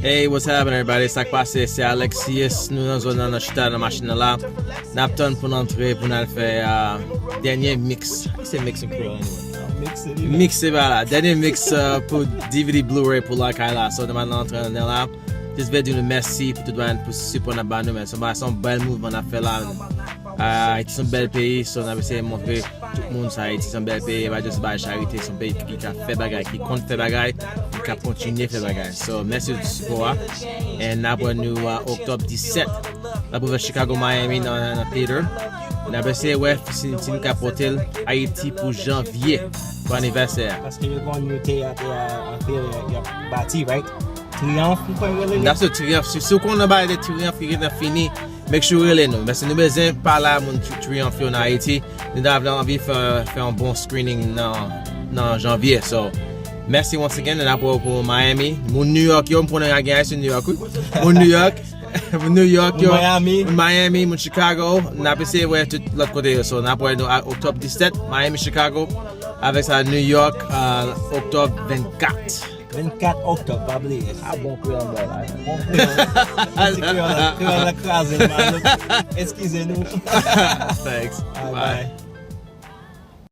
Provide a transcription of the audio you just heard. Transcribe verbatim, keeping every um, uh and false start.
Hey, what's happening, everybody? Sa k pase, se Alexius. Nou nan zòn nan, nan chita nan machin nan la. N ap tann pou n antre, pou n al fè uh, dènye mix. Se mix an kreyòl, anyway. Mix se ba la. Dènye mix uh, pou D V D Blu-ray pou lakay la. So, nou antre nan la. Just vle di nou mèsi pou tout bagay, pou sipò n ap ba nou, men se yon bèl mouvman n ap fè la. Ayiti se yon bèl peyi, so n ap eseye montre tout moun sa Ayiti se yon bèl peyi, e pa just bay charite, se yon peyi ki ka fè bagay, ki konn fè bagay, ki ka kontinye fè bagay. So, mèsi pou sipò a. And n ap wè nou uh, oktòb disèt. N ap ouvè Chicago, Miami nan, nan theater. N ap eseye wè si, si n ka pote l Ayiti pou janvye, pou anivèsè a. Paske yo konn yo te a, te a, antre, yo ap bati, right? Triyonf, ou konn rele li? That's the Triyonf. Si, si w konnen bagay de Triyonf ki gentan fini, make sure rele nou. Paske nou bezwen pale a moun Tri- Triyonf yo nan Ayiti. Nou ta vle anvi fè, fè yon bon screening nan, nan janvye. So, mèsi once again, and apre pou Miami. Moun New York yo, m konnen gen Ayisyen New York, wi. Moun New York, moun New York yo, Miami. Moun Miami, moun Chicago. N ap eseye wè tout lòt kote yo. So, n ap wè nou a oktòb disèt, Miami, Chicago. Avèk sa, New York, uh, oktòb vennkat. Vennkat oktòb, pa bliye. A bon kreyòl bò la. Bon kreyòl. Ti kreyòl la, kreyòl la kraze l, man. Eskize nou. Thanks. Bye. Bye.